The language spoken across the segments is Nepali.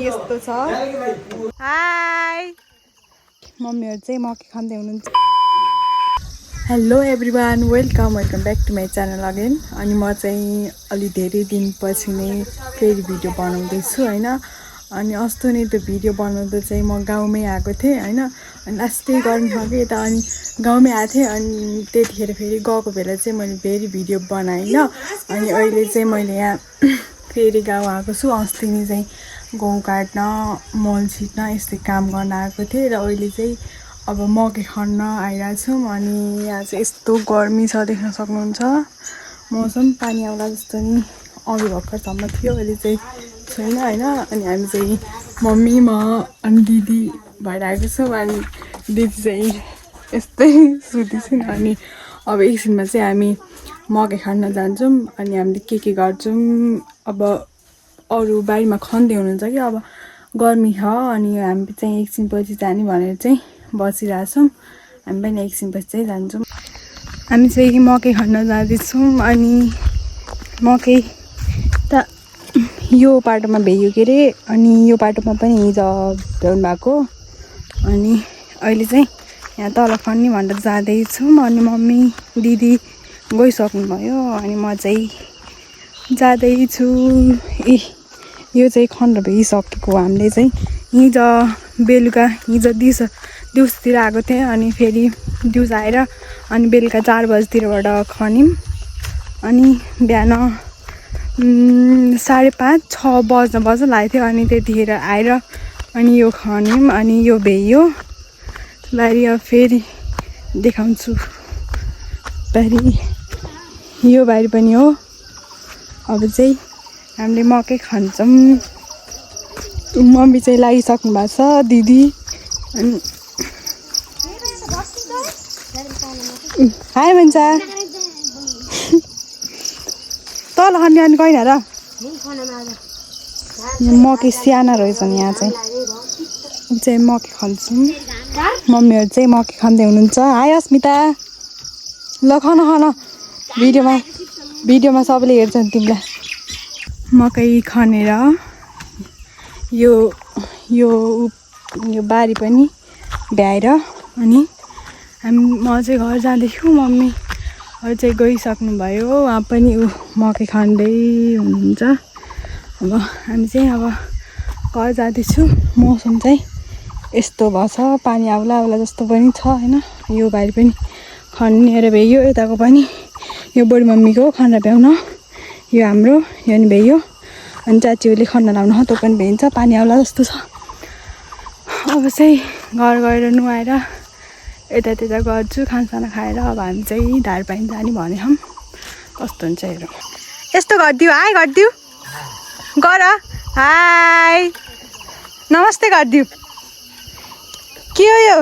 यस्तो छ। हाई मम्मीहरु चाहिँ मकै खाँदै हुनुहुन्छ। Hello everyone, welcome back to my channel again. अनि म चाहिँ अलि धेरै दिनपछि नै फेरि भिडियो बनाउँदैछु हैन। अनि अस्ति नै त्यो भिडियो बनाउँदा चाहिँ म गाउँमै आएको थिएँ हैन। अनि लास्टै गर्नु सक्यो यता अनि गाउँमै आएको थिएँ। अनि त्यतिखेर फेरि गएको बेला चाहिँ मैले फेरि भिडियो बनाएँ ल। अनि अहिले चाहिँ मैले यहाँ फेरि गाउँ आएको छु। अस्ति नै चाहिँ गहुँ काट्न मल छिट्न यस्तै काम गर्न आएको थिएँ र अहिले चाहिँ अब मकै खन्न आइरहेको छौँ। अनि यहाँ चाहिँ यस्तो गर्मी छ, देख्न सक्नुहुन्छ। मौसम पानी आउला जस्तो नि अघि भर्खरसम्म थियो, अहिले चाहिँ छैन हैन। अनि हामी चाहिँ मम्मी म अनि दिदी भएर आएको छौँ। अनि दिदी चाहिँ यस्तै सुतिछन्। अनि अब एकछिनमा चाहिँ हामी मकै खन्न जान्छौँ। अनि हामीले के गर्छौँ अब अरू बारीमा खन्दै हुनुहुन्छ कि अब गर्मी छ। अनि हामी चाहिँ एकछिनपछि जाने भनेर चाहिँ बसिरहेछौँ। हामी पनि एकछिनपछि चाहिँ जान्छौँ। हामी चाहिँ मकै खन्न जाँदैछौँ। अनि मकै त यो पाटोमा भ्याइयो के अरे। अनि यो पाटोमा पनि हिजो भ्याउनु भएको। अनि अहिले चाहिँ यहाँ तल खन्ने भनेर जाँदैछौँ। अनि मम्मी दिदी गइसक्नुभयो। अनि म चाहिँ जाँदैछु। यो चाहिँ खनेर भइसकेको हामीले चाहिँ हिजो बेलुका दिउँसोतिर आएको थिएँ। अनि फेरि दिउँसो आएर अनि बेलुका 4 बजीतिरबाट खन्यौँ। अनि बिहान 5:30-6 बज्न लागेको थियो। अनि त्यतिखेर आएर अनि यो खन्यौँ। अनि यो भ्याइयो बारी। अब फेरि देखाउँछु बारी, यो बारी पनि हो। अब चाहिँ हामीले मकै खन्छौँ। मम्मी चाहिँ लागिसक्नु भएको छ, दिदी। अनि हाई भन्छ तल खन्ने अनि कहिले र मकै साना रहेछ नि। यहाँ चाहिँ मकै खन्छौँ। मम्मीहरू चाहिँ मकै खाँदै हुनुहुन्छ। हाई अस्मिता, ल खन भिडियोमा सबैले हेर्छन् तिमीलाई। मकै खनेर यो बारी पनि भ्याएर अनि म चाहिँ घर जाँदैछु। मम्मीहरू चाहिँ गइसक्नु भयो। उहाँ पनि मकै खन्दै हुनुहुन्छ। अब हामी चाहिँ अब घर जाँदैछु। मौसम चाहिँ यस्तो भएछ, पानी आउला जस्तो पनि छ हैन। यो बारी पनि खनेर भ्याइयो, यताको पनि यो बुढी मम्मीको खनेर भ्याउन, यो हाम्रो यो नि भ्याइयो। अनि चाचीहरूले खन्न लाउनु त्यो पनि भ्याइन्छ, पानी आउला जस्तो छ। अब चाहिँ घर गएर नुहाएर यता गर्छु, खानासाना खाएर अब हामी चाहिँ धारपानी जाने भने हम कस्तो हुन्छ हेरौँ। यस्तो गरिदियो, हाई गरिदियो, गर हाई, नमस्ते गरिदियो। के हो यो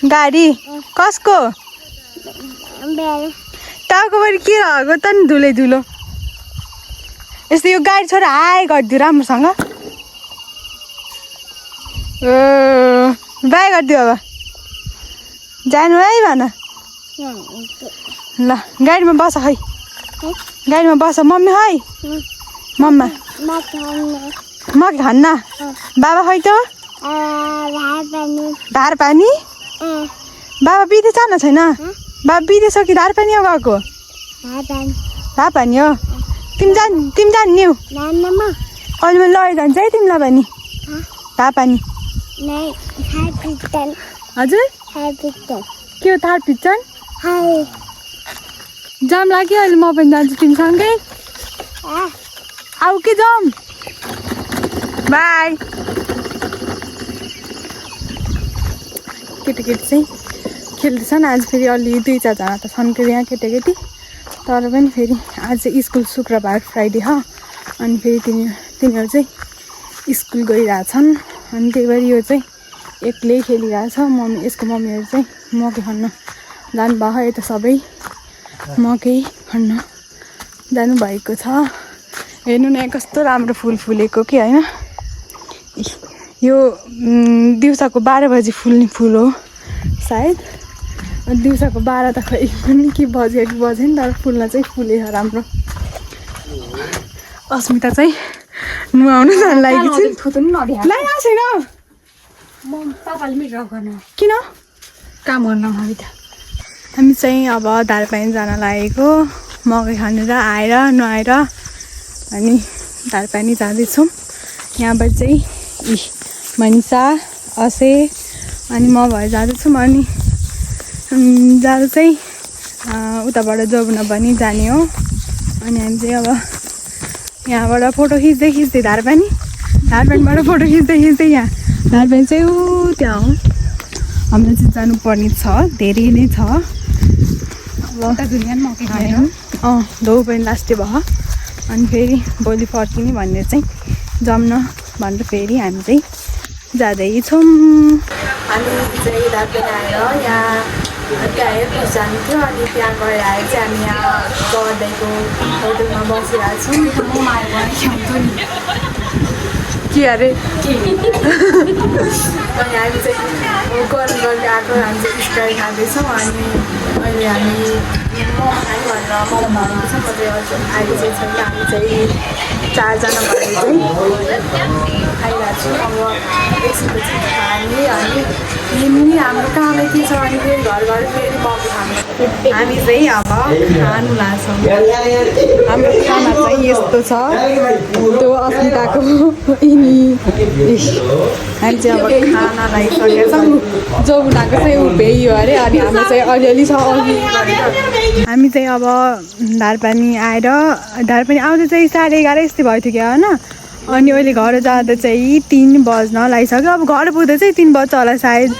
गाडी? कसको? टाउको पनि के भएको त नि धुलो। यस्तो यो गाडी छोडेर हाई गरिदियो राम्रोसँग। बाई गरिदियो। अब जानु है भन ल। गाडीमा बस खै, गाडीमा बस मम्मी। है मम्मा मकै खन्न। बाबा खै त धार पानी। बाबा बितेछ न छैन? बाबा बितेछ कि धार पानी हो गएको? धार पानी हो। तिमी जान्ने हो? अहिले म लडेर जान्छ है तिमीलाई पनि धार पानी। हजुर के हो थार पिक्चर? जाम लाग्यो अहिले, म पनि जान्छु तिमीसँगै। आऊ के जाम। बाई। केटाकेटी चाहिँ खेल्दैछन्। आज फेरि अलि 2-4 जना त छन् के यहाँ केटाकेटी। तर पनि फेरि आज स्कुल शुक्रबार फ्राइडे हो। अनि फेरि तिनीहरू चाहिँ स्कुल गइरहेछन्। अनि त्यही भएर यो चाहिँ एक्लै खेलिरहेछ। यसको मम्मीहरू चाहिँ मकै खन्न जानुभएको। यता सबै मकै खन्न जानुभएको छ। हेर्नु न कस्तो राम्रो फुल फुलेको कि होइन। यो दिउँसोको 12 बजी फुल्ने फुल हो सायद। दिउँसोको 12 त खै पनि के बज्यो कि बजेन, तर फुल्न चाहिँ फुलेछ राम्रो। अस्मिता चाहिँ नुहाउन जान लागेको छु थुतुन नदिया लै आ छैन म तपाईले मिट गर्न किन काम गर्न भाबी त हामी चाहिँ अब धारपानी जान लागेको मकै खानेर आएर नुहाएर अनि धारपानी जाँदैछौँ यहाँबाट चाहिँ मनिषा असे अनि म भएर जाँदैछौँ अनि जाँदा चाहिँ उताबाट जोबुन पनि जाने हो अनि हामी चाहिँ अब यहाँबाट फोटो खिच्दै धारपानीबाट फोटो खिच्दै यहाँ धारपानी चाहिँ ऊ त्यहाँ हो हाम्रो चाहिँ जानुपर्ने छ धेरै नै छ अब धो पनि लास्टै भयो अनि फेरि भोलि फर्किने भनेर चाहिँ जम्न भनेर फेरि हामी चाहिँ जाँदैछौँ हामी चाहिँ धारपानी आएर यहाँ त्यहाँ जानु थियो अनि त्यहाँ गएर आएर चाहिँ हामी यहाँ गरदेखिको होटलमा बसिरहेको छौँ के अरे अनि हामी चाहिँ गरम गर्दै आएको हामी चाहिँ स्प्राइट खाँदैछौँ अनि अहिले हामी मोमो खाने भनेर मोमो बनाउँदैछ म चाहिँ अहिले चाहिँ छैन हामी चाहिँ 4 जना भएर चाहिँ खाइरहेको छौँ अब एकछिनपछि खाने अनि हिँड्ने हाम्रो कामै के छ अनि फेरि घर फेरि मोमो खानु हामी चाहिँ अब खानु लाग्छौँ हाम्रो खाना चाहिँ यस्तो छ त्यो अस्मिताको यिनी हामी चाहिँ अब खाना लगाइसकेका छौँ जोबुनाको चाहिँ ऊ भेयो अरे अनि हाम्रो चाहिँ अलिअलि छ हामी चाहिँ अब धारपानी आएर धारपानी आउँदा चाहिँ 11:30 यस्तै भयो थियो क्या होइन अनि अहिले घर जाँदा चाहिँ 3 बज्न लागिसक्यो अब घर पुग्दा चाहिँ 3 बज्छ होला सायद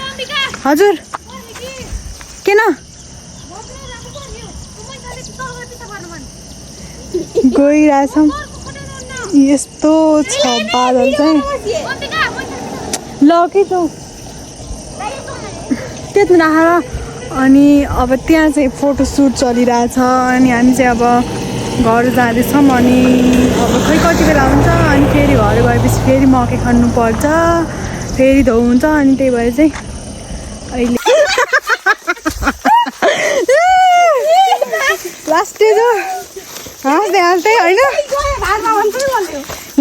हजुर किन गइरहेछौँ यस्तो छ बादल चाहिँ ल के त त्यति राखेर अनि अब त्यहाँ चाहिँ फोटो सुट चलिरहेछ अनि हामी चाहिँ अब घर जाँदैछौँ अनि अब खै कति बेला हुन्छ अनि फेरि घर गएपछि फेरि मकै खन्नु पर्छ फेरि धो हुन्छ अनि त्यही भएर चाहिँ अहिले लास्टेज हो हाँस्दै होइन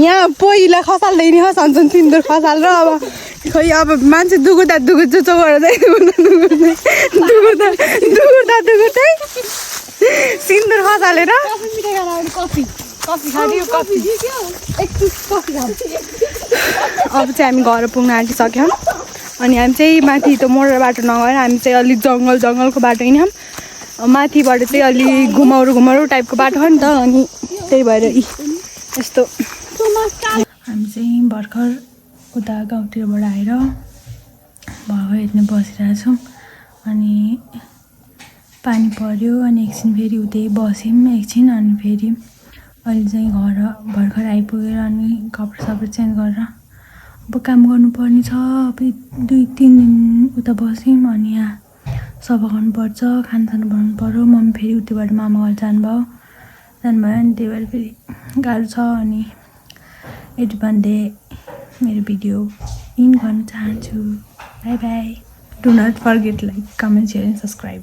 यहाँ पहिला खसाल्दै नि खसाल्छन् सिन्दुर खसाल र अब खै अब मान्छे दुगुर्दा चुचो गरेर चाहिँ दुगुर्दै सिन्दुर खसालेर अब चाहिँ हामी घर पुग्न आँटिसक्यौँ अनि हामी चाहिँ माथि त्यो मोटर बाटो नगएर हामी चाहिँ अलिक जङ्गलको बाटो हिँड्यौँ माथिबाट चाहिँ अलि घुमाउरो टाइपको बाटो हो नि त अनि त्यही भएर यस्तो हामी चाहिँ भर्खर उता गाउँतिरबाट आएर भवा हेर्ने बसिरहेछौँ अनि पानी पर्यो अनि एकछिन फेरि उतै बस्यौँ एकछिन अनि फेरि अहिले चाहिँ घर भर्खर आइपुगेर अनि कपडा चेन्ज गरेर अब काम गर्नुपर्ने छ अब 2-3 दिन उता बस्यौँ अनि यहाँ सफा गर्नुपर्छ खानासाना बनाउनु पर्यो मम्मी फेरि उतिबाट मामा घर जानुभयो अनि त्यही भएर फेरि गाह्रो छ अनि यति भन्दै मेरो भिडियो इन गर्न चाहन्छु bye bye do not forget like comment share and subscribe